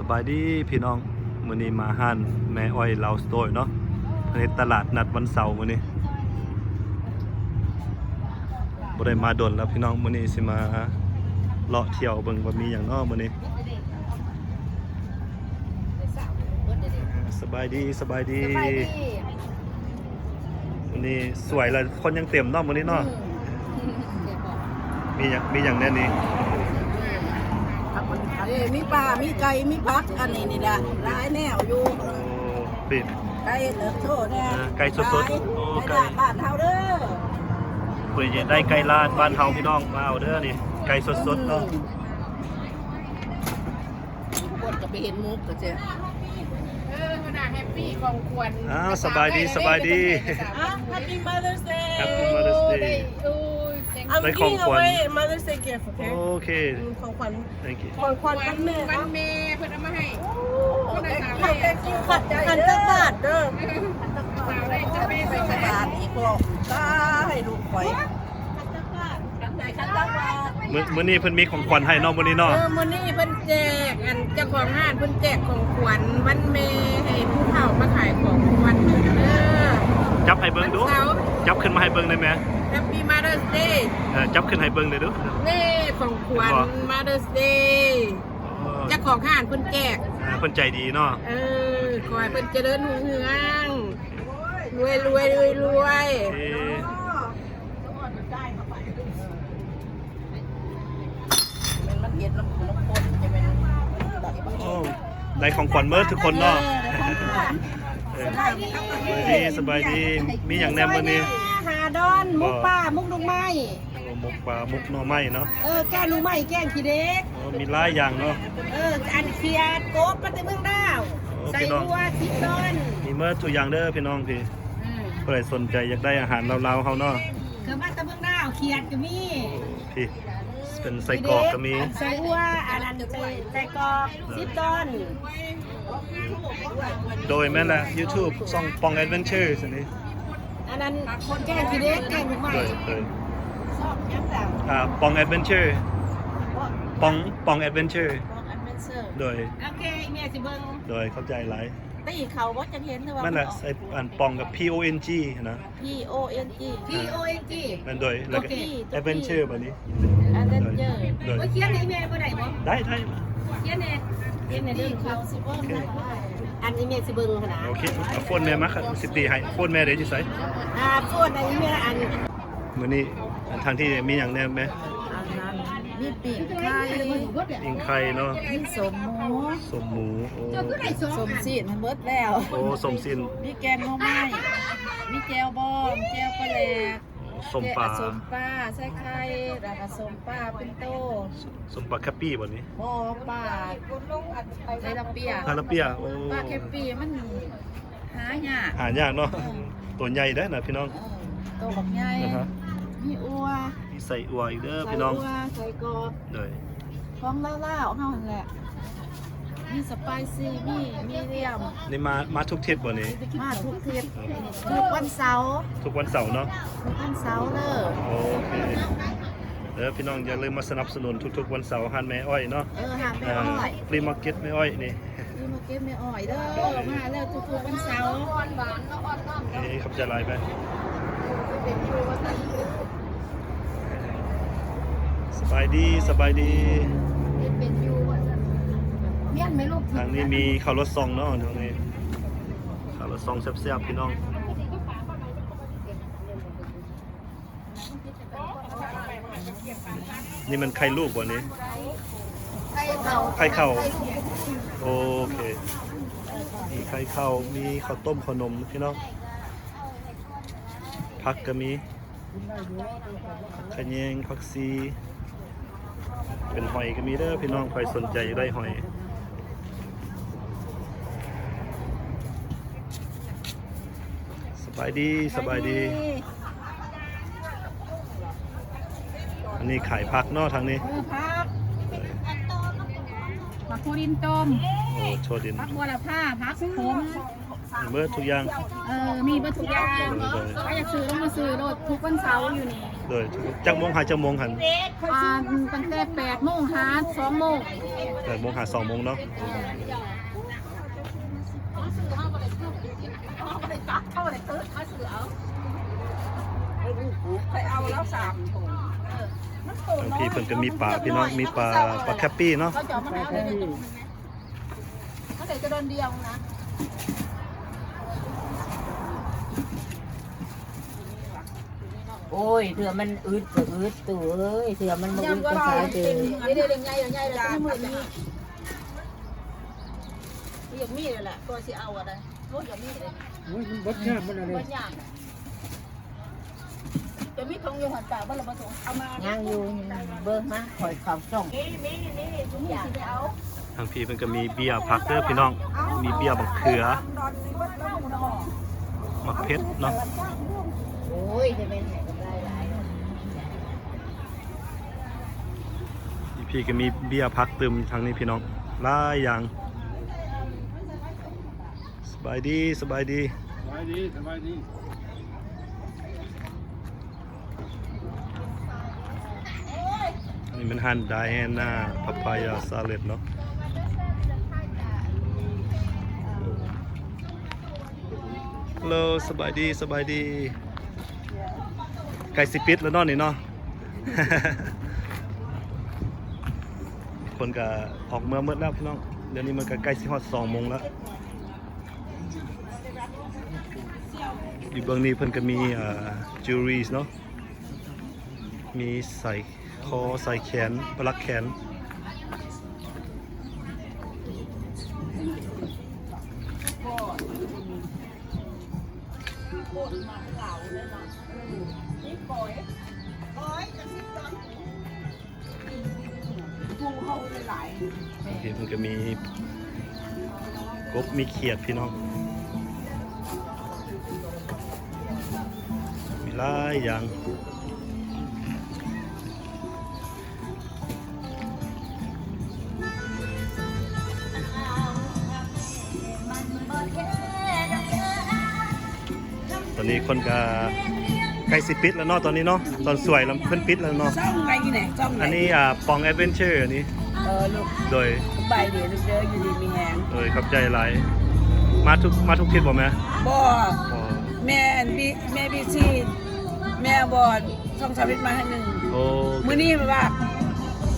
ສະບາຍດີພີ່ນ້ອງ, ມື້ນີ້ມາຮ້ານແມ່ອ້ອຍລາວສະໂຕເນາະ, ເພິ່ນເຮັດຕະຫຼາດນັດວັນເສົາມື້ນີ້. ບໍ່ໄດ້ມາດົນແລ້ວພີ່ນ້ອງ, ມື້ນີ້ຊິມາເລາະທ່ຽວເບິ່ງວ່າມີຫຍັງເນາະມື້ນີ້. ສະບາຍດີ, ສະບາຍດີ. ສະບາຍດີ. ມື້ນີ້ສວຍລະ ຄົນຍັງເຕັມເນາະມື້ນີ້ເນາະ. ອືມ ມີຫຍັງ ມີຫຍັງແດ່ນີ້? ເອີ ມີປາ ມີໄກ່ ມີຜັກ ອັນນີ້ນີ້ລະ ຫຼາຍແນວຢູ່. ໂອ້ ປີ້ນ ໄກ່ເຕີບໂຕແດ່. ອ່າ ໄກ່ສົດໆ. ໂອ້ ໄກ່ ໄກ່ບ້ານເຮົາເດີ. ຜູ້ໃດຢາກໄດ້ໄກ່ລາດບ້ານເຮົາພີ່ນ້ອງ ມາເອົາເດີນີ້ ໄກ່ສົດໆເນາະ. ອືມ ຄົນກໍໄປເຫັນໝູກກໍຈະ ເອີ ຫົວໜ້າແຮັບປີ້ຂອງຂວັນ. ອ້າວ ສະບາຍດີ ສະບາຍດີ. ອ້າວ Happy Mother's Day. Happy Mother's Day. ໂອ້ຍ I'm giving away Mother's Day gift, okay? ໂອເຄ ອືມ ຂອງຂວັນ Thank you. ຂອງຂວັນວັນແມ່ ວັນແມ່ເພິ່ນເອົາມາໃຫ້. ໂອ້ ຂອບໃຈ ຂອບໃຈ ຂັນຕະບາດເດີ ຂັນຕະບາດ ອີ່ພໍ່ ຕາໃຫ້ລູກຂ້ອຍ. ມື້ ມື້ນີ້ເພິ່ນມີຂອງຂວັນໃຫ້ເນາະ ມື້ນີ້ເນາະ. ເອີ ມື້ນີ້ເພິ່ນແຈກ ອັນ ເຈົ້າຂອງຮ້ານເພິ່ນແຈກຂອງຂວັນວັນແມ່ໃຫ້ຜູ້ເຖົ້າມາຂາຍຂອງຂວັນເດີ. ຈັບໃຫ້ເບິ່ງດູ ຈັບຂຶ້ນມາໃຫ້ເບິ່ງໄດ້ແມ? Happy Mother's Day. ເອີ ຈັບຂຶ້ນໃຫ້ເບິ່ງໄດ້ດູ. ນີ້ຂອງຂວັນ Mother's Day. ເຈົ້າຂອງຮ້ານເພິ່ນແຈກ. ເອີ ເພິ່ນໃຈດີເນາະ. ເອີ ຂໍໃຫ້ເພິ່ນຈະເລີນຮຸ່ງເຮືອງ ລວຍໆ ລວຍໆ. ມັນເຮັດນ້ຳ ນ້ຳຄົນຈະແມ່ນ ໂອ້ ໄດ້ຂອງຂວັນເໝິດທຸກຄົນເນາະ. ເອີ ໄດ້ຂອງຂວັນ. ເອີ ສະບາຍດີ ສະບາຍດີ. ມີຫຍັງແດ່ມື້ນີ້? ຫາດອນ ໝົກປາ ໝົກໜໍ່ໄມ້. ໂອ້ ໝົກປາ ໝົກໜໍ່ໄມ້ເນາະ. ເອີ ແກງໜໍ່ໄມ້ ແກງຂີ້ເດັກ. ໂອ້ ມີຫຼາຍຢ່າງເນາະ. ເອີ ອັນຂຽດ ກົບ ມາແຕ່ເມືອງລາວ. ໂອ້ ໃສ່ ພີ່ນ້ອງ ອົ່ວ ຊິບດອນ ມີເໝິດທຸກຢ່າງເດີພີ່ນ້ອງ. ພີ່ ເອີ ຜູ້ໃດສົນໃຈຢາກໄດ້ອາຫານລາວໆເຮົາເນາະ. ເກີບມາແຕ່ເມືອງລາວ ຂຽດກໍມີ. ພີ່ ເປັນໄສ້ກອກກໍມີ ໃສ່ອົ່ວ ອັນນັ້ນ ໃສ່ ໃສ່ກອກ ສິບດອນ. ໂດຍ ແມ່ນລະ YouTube ຊ່ອງ ປອງ Adventures ອັນນີ້. ອັນນັ້ນແກງຂີ້ເດັກ ແກງໜໍ່ໄມ້. ໂດຍ ໂດຍ ຊ່ອງຫຍັງລະ? ອ່າ ປອງ Adventure ປອງ ປອງ Adventure ປອງ Adventure. ໂດຍ ໂອເຄ ແມ່ຊິເບິ່ງ. ໂດຍ ຂອບໃຈຫຼາຍ. ຕີເຂົ້າບໍ່ ຈັກເຫັນ ຫຼືວ່າ ແມ່ນລະ ອັນປອງກັບ P O N G ຫັ້ນນະ. P O N G P O N G ແມ່ນ. ໂດຍ ແລ້ວກໍ Adventure ບັດນີ້. Adventure ໂດຍ ໂດຍ ໂອ້ຍ ຂຽນໃຫ້ແມ່ບໍ່ໄດ້ບໍ່? ໄດ້ ໄດ້ ຂຽນແດ່ ຂຽນແດ່ເດີ. ເຂົາຊິເບິ່ງ ອັນນີ້ແມ່ຊິເບິ່ງຫັ້ນນະ. ໂອເຄ ເອົາໂຟນແມ່ມາ ຊິຕີໃຫ້. ໂຟນແມ່ເດ້ ຢູ່ໃສ? ອ່າ ໂຟນອັນນີ້ແມ່ ອັນ ມື້ນີ້ ອັນ ທາງທີ່ມີຫຍັງແດ່ແມ່? ອັນນັ້ນ ມີປີ້ງໄກ່ ປີ້ງໄກ່ເນາະ. ມີສົ້ມໝູ ສົ້ມໝູ. ໂອ້ ສົ້ມຊີ້ນມັນເບິດແລ້ວ. ໂອ້ ສົ້ມຊີ້ນ. ມີແກງໜໍ່ໄມ້ ມີແຈ່ວບອງ ແຈ່ວປາແຫຼກ. ໂອ້ ສົ້ມປາ ແກງ ສົ້ມປາໃສ່ໄຂ່ ແລ້ວກໍສົ້ມປາປິ່ນໂຕ. ສົ້ມປາແຄບປີ້ບໍ່ນີ້? ບໍ່ ປາໄທລາເປຍ. ໄທລາເປຍ. ໂອ້ ປາແຄບປີ້ມັນ ຫາຍາກ ຫາຍາກເນາະ. ເອີ ໂຕໃຫຍ່ເດ້ນະພີ່ນ້ອງ. ເອີ ໂຕບັກໃຫຍ່. ມີອົ່ວ ມີໄສ້ອົ່ວອີກເດີພີ່ນ້ອງ. ໄສ້ອົ່ວ ໄສ້ກອກ. ໂດຍ ຂອງລາວໆເຮົາຫັ້ນແຫຼະ. ມີສະໄປຊີ ມີມີດຽມ. ນີ້ມາ ມາທຸກທິດບໍ່ນີ້? ມາທຸກທິດ ທຸກວັນເສົາ. ທຸກວັນເສົາເນາະ. ທຸກວັນເສົາເດີ. ໂອເຄເດີພີ່ນ້ອງ ຢ່າລືມມາສະໜັບສະໜູນທຸກໆວັນເສົາຮ້ານແມ່ອ້ອຍເນາະ. ເອີ ຮ້ານແມ່ອ້ອຍ ຟຣີມາເກັດແມ່ອ້ອຍນີ້. ຟຣີມາເກັດແມ່ອ້ອຍເດີ ມາເດີທຸກໆວັນເສົາ. ເອີ ຂອບໃຈຫຼາຍແມ່. ສະບາຍດີ ສະບາຍດີ. ເຮັດເປັນຢູ່ວ່າຊັ້ນ. ແມ່ນໄໝລູກ? ທາງນີ້ມີເຂົ້າລົດຊ່ອງເນາະ ທາງນີ້ເຂົ້າລົດຊ່ອງແຊບໆ ພີ່ນ້ອງ. ນີ້ມັນໄຂ່ລູກບໍ່ນີ້? ໄຂ່ເຂົ້າ ໄຂ່ເຂົ້າ. ໂອເຄ ມີໄຂ່ເຂົ້າ ມີເຂົ້າຕົ້ມເຂົ້າໜົມພີ່ນ້ອງ. ຜັກກໍມີ ຜັກຂະແຍງ ຜັກຊີ ເປັນຫອຍກໍມີເດີພີ່ນ້ອງ ໃຜສົນໃຈຢາກໄດ້ຫອຍ. ສະບາຍດີ ສະບາຍດີ. ອັນນີ້ຂາຍຜັກເນາະ ທາງນີ້. ເອີ ຜັກ ຜັກຖົ່ວດິນຕົ້ມ. ໂອ້ ຖົ່ວດິນ ຜັກບົວລະພາ ຜັກຂົມ. ມີເບິດທຸກຢ່າງ ເອີ ມີເບິດທຸກຢ່າງ ໂດຍ ໃຜຢາກຊື້ລົງມາຊື້ໂລດ ທຸກວັນເສົາຢູ່ນີ້ ໂດຍ ຈັກໂມງຫາຈັກໂມງຫັ້ນ? ອ່າ ຕັ້ງແຕ່ແປດໂມງຫາສອງໂມງ ແປດໂມງຫາສອງໂມງເນາະ ຂ້ອຍເອົາແລ້ວສາມຖົງ ທາງພີ້ເພິ່ນກໍມີປາ ພີ່ນ້ອງ ມີປາ ປາແຄບປີ້ເນາະ ເຂົາເຈົ້າມາຫາເລີຍ ເຂົາໄດ້ແຕ່ດອນດຽວນະ ໂອ້ຍ ເທື່ອມັນອຶດກໍອຶດ ຕູ້ເອີຍ ເທື່ອມັນບໍ່ອຶດກໍສາຍເຕີ ເດ້ໆ ໃຫຍ່ແລ້ວ ໃຫຍ່ແລ້ວ ກໍມື້ນີ້ ຢາກມີແລ້ວແຫຼະ ກໍຊິເອົາອັນໃດ ໂອ້ຍ ຢາກມີເດ້ ໂອ້ຍ ມັນເບິດຍາມມັນອັນນີ້ ເບິດຍາມ ຈະມີຖົງຢູ່ຫັ້ນ ປາກເບິດລະບໍ່ຖົງ ເອົາມາ ຍັງຢູ່ ເບິ່ງມາ ຂ້ອຍເຂົ້າຊ່ອງ ນີ້ ນີ້ ນີ້ ນີ້ ທຸກຢ່າງຊິໄປເອົາ ທາງພີ້ເພິ່ນກໍມີເບ້ຍຜັກເດີພີ່ນ້ອງ ມີເບ້ຍບັກເຂືອ ໝາກເຜັດເນາະ ໂອ້ຍ ຈະແມ່ນໃຫ້ກຳໄລຫຼາຍ ພີ້ກໍມີເບ້ຍຜັກຕື່ມທາງນີ້ພີ່ນ້ອງ ຫຼາຍຢ່າງ. ສະບາຍດີ ສະບາຍດີ ສະບາຍດີ ສະບາຍດີ ອັນນີ້ແມ່ນຮ້ານ Diana Papaya Salad ເນາະ Hello ສະບາຍດີ ສະບາຍດີ ໃກ້ຊິປິດແລ້ວເນາະນີ້ເນາະ ຄົນກໍອອກເມືອໝົດແລ້ວພີ່ນ້ອງ ດຽວນີ້ມັນກໍໃກ້ຊິຮອດສອງໂມງແລ້ວ. ຢູ່ເບື້ອງນີ້ເພິ່ນກໍມີ ອ່າ jewelries ເນາະ ມີສາຍຄໍ ສາຍແຂນ ປະຫຼັກແຂນ ບາງທີເພິ່ນກໍມີກົບມີຂຽດພີ່ນ້ອງ ມີຫຼາຍຢ່າງ ຕອນນີ້ຄົນກະໃກ້ຊິປິດແລ້ວເນາະ ຕອນນີ້ເນາະ ຕອນສວຍແລ້ວເພິ່ນປິດແລ້ວເນາະ ຊ່ອງໃດນີ້ແຫຼະ ຊ່ອງໃດ ອັນນີ້ ອ່າ ປອງແອັດເວັນເຊີ ອັນນີ້ ເອີ ລູກ ໂດຍ ສະບາຍດີລູກເດີ ຢູ່ດີມີແຮງ ໂດຍ ຂອບໃຈຫຼາຍ ມາທຸກ ມາທຸກທິດບໍ່ແມ່? ບໍ່ ບໍ່ ແມ່ອັນບີ ແມ່ບີຊີ ແມ່ບໍ່ ຊ່ອງສາວເຮັດມາໃຫ້ໜຶ່ງ ໂອ້ ມື້ນີ້ແບບວ່າ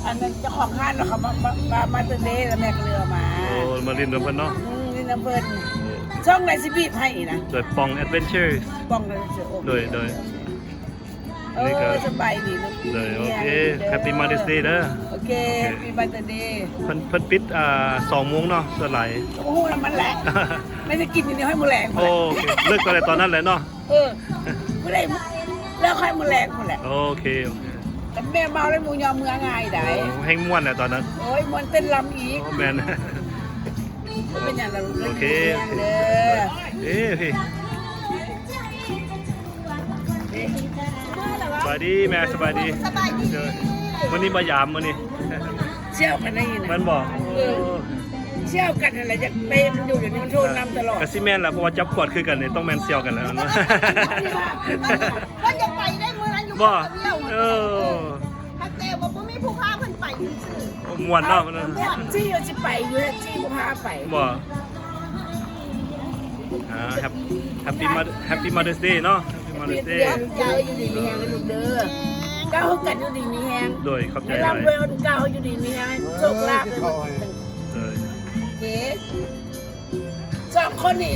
ອັນນັ້ນເຈົ້າຂອງຮ້ານລາວເຂົາມາ ມາ ມາ Mother's Day ລະແມ່ກໍເລີຍເອົາມາ ໂອ້ ມາຫຼິ້ນນຳເພິ່ນເນາະ ອືມ ຫຼິ້ນນຳເພິ່ນ ຊ່ອງໃດຊິບີບໃຫ້ນະ ໂດຍ ປອງແອັດເວັນເຊີ ປອງແອັດເວັນເຊີ ໂອເຄ ໂດຍ ໂດຍ ເອີ ນີ້ກໍ ສະບາຍດີລູກ ໂດຍ ໂອເຄ ແຮບປີ້ Mother's Day ເດີ ໂອເຄ ແຮບປີ້ Mother's Day ເພິ່ນ ເພິ່ນປິດ ອ່າ ສອງໂມງເນາະ ສ່ວນຫຼາຍ ໂອ້ໂຫ ມັນແຫຼະ ແມ່ນຊິກິນຢູ່ນີ້ຮອດມື້ແລງ ໂອເຄ ເລີກຕັ້ງແຕ່ຕອນນັ້ນແຫຼະເນາະ ເອີ ຜູ້ໃດແລ້ວຄ່ອຍມື້ແລງພຸ້ນແຫຼະ ໂອເຄ ໂອເຄ ຄັນແມ່ເມົາແລ້ວໝູຍອມເມືອງ່າຍໃດ ໂອ້ ແຮ່ງມ່ວນແຫຼະຕອນນັ້ນ ໂອ້ຍ ມ່ວນເຕັ້ນລຳອີກ ໂອ້ ແມ່ນ ເປັນຫຍັງລະ ໂອເຄ ໂອເຄ ເອີ ເອີ ພີ່ ສະບາຍດີແມ່ ສະບາຍດີ ສະບາຍດີ ມື້ນີ້ມາຢາມມື້ນີ້ ສ່ຽວກັນໄດ້ຍິນນະ ແມ່ນບໍ່? ເອີ ໂອ້ ສ່ຽວກັນຫັ້ນແຫຼະ ຢາກເຕະມັນຢູ່ ດຽວນີ້ມັນໂທນຳຕະຫຼອດ ກະຊິແມ່ນລະ ເພາະວ່າຈັບຂວດຄືກັນນີ້ ຕ້ອງແມ່ນສ່ຽວກັນແລ້ວເນາະ ມັນຢາກໄປໄດ້ມື້ນັ້ນຢູ່ ບໍ່ ຄົນດຽວ ເອີ ຫາກແຕ່ວ່າບໍ່ມີຜູ້ພາເພິ່ນໄປຊື່ໆ ມ່ວນເນາະ ມັນ ແທັກຊີຊິໄປຢູ່ ແທັກຊີບໍ່ພາໄປ ບໍ່ ອ່າ Happy Mother- Happy Mother's Day ເນາະ Happy Mother's Day ເດີ ຢູ່ດີມີແຮງເດີລູກເດີ ກ້າວຄືກັນຢູ່ດີມີແຮງ ໂດຍ ຂອບໃຈຫຼາຍ ໃຫ້ລ່ຳລວຍ ກ້າວຢູ່ດີມີແຮງ ໂຊກລາບເດີ ໂດຍ ໂອເຄ ສອງຄົນນີ້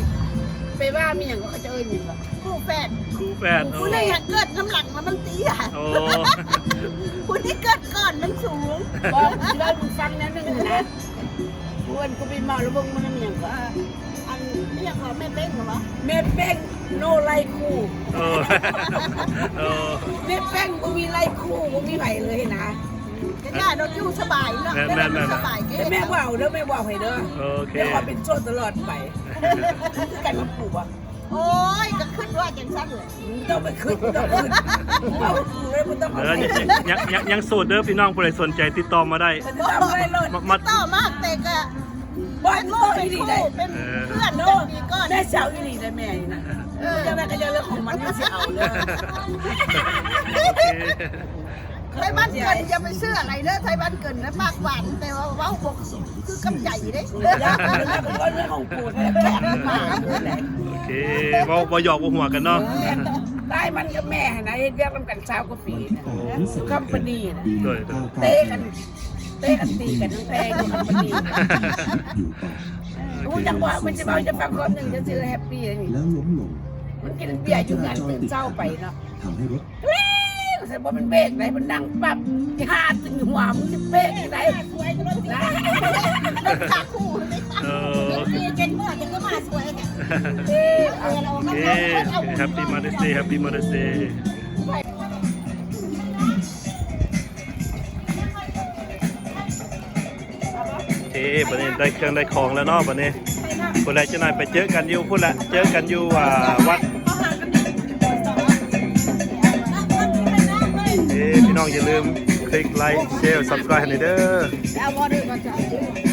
ໄປວ່າມີຫຍັງ ເຂົາເຈົ້າເອີ້ນຫຍັງວະ ຄູ່ແຝດ ຄູ່ແຝດ ຜູ້ໜຶ່ງຫາກເກີດນຳຫຼັງແລ້ວມັນເຕ້ຍ ໂອ້ ຜູ້ທີ່ເກີດກ່ອນມັນສູງ ບໍ່ ຊິເລົ່າໃຫ້ມຶງຟັງແນວໜຶ່ງນະ ເພິ່ນ ກູໄປເມົາແລ້ວເບິ່ງມັນນຳຫຍັງກໍ ອັນ ອີຫຍັງກໍແມ່ເປ້ງເນາະ ແມ່ເປ້ງ ໂນໄລ່ຄູ່ ເອີ ເອີ ແມ່ເປ້ງບໍ່ມີໄລ່ຄູ່ ບໍ່ມີໃຜເລີຍນະ ເຮັດໜ້າເນາະ ຢູ່ສະບາຍເນາະ ແມ່ນໆໆ ສະບາຍເດ້ ແມ່ບໍ່ເອົາເດີ ແມ່ບໍ່ເອົາໃຜເດີ ໂອເຄ ແມ່ຂໍເປັນໂສດຕະຫຼອດໄປ ຄືກັນກັບກູບໍ່ ໂອ້ຍ ກໍຄິດວ່າຈັ່ງຊັ້ນແຫຼະ ບໍ່ຕ້ອງໄປຄິດ ບໍ່ຕ້ອງຄິດ ເວົ້າກັບກູເລີຍ ບໍ່ຕ້ອງເອົາໃຜ ຍັງ ຍັງ ຍັງໂສດເດີພີ່ນ້ອງ ຜູ້ໃດສົນໃຈຕິດຕໍ່ມາໄດ້ ຕິດຕໍ່ມາໄດ້ໂລດ ມາ ມາ ຕິດຕໍ່ມາ ແຕ່ກໍ ບໍ່ ບໍ່ອີ່ຫຼີເດ້ ເປັນເພື່ອນກັນປີກ່ອນ ແມ່ຊິເອົາອີ່ຫຼີເດ້ແມ່ນີ້ນະ ເອີ ຈັ່ງໃດກໍຢ່າເລື່ອງຂອງມັນ ມັນຊິເອົາເດີ. ໄທບ້ານເກີນ ຢ່າໄປເຊື່ອຫຼາຍເດີ ໄທບ້ານເກີນນະ ປາກຫວານ ແຕ່ວ່າເວົ້າບໍ່ຄືກັບໃຈເດ້. ເລື່ອງຂອງກູແທ້ໆ ໂອເຄ ເວົ້າບໍ່ຫຍອກບໍ່ຫົວກັນເນາະ. ຕາຍມັນກັບແມ່ຫັ້ນນະ ເຮັດວຽກນຳກັນຊາວກວ່າປີນະ ຢູ່ຄຳປານີນະ ໂດຍ ເຕະກັນ ເຕະກັນຕີກັນແທ້ຢູ່ຄຳປານີ. ຮູ້ຈັກບໍ່ ມັນຈະເວົ້າໃຫ້ຟັງຄວາມໜຶ່ງ ຈະຊິແຮບປີນີ້ ມັນກິນເບຍຢູ່ງານຕື່ນເຊົ້າໄປເນາະ ກຣິ້ງ ໃສ່ບໍ່ແມ່ນເບຣກໃດ ມັນດັງປັບ ອີຫ່າຕຶງຫົວ ມຶງຊິເບຣກຈັ່ງໃດນະ. ເອີ ເຈັດມື້ຈັ່ງຄືມາສວຍແທ້. ເອີ ໂອເຄ Happy Mother's Day Happy Mother's Day. ໂອເຄ ບັດນີ້ໄດ້ເຄື່ອງໄດ້ຂອງແລ້ວເນາະ ບັດນີ້ ພຸ້ນແຫຼະ ຈັກໜ່ອຍໄປເຈີກັນຢູ່ພຸ້ນແຫຼະ ເຈີກັນຢູ່ ອ່າ ວັດ. ເອີ ພີ່ນ້ອງຢ່າລືມຄລິກໄລຄ໌ ແຊຣ ຊັບສະໄຄຣບໃຫ້ແດ່ເດີ.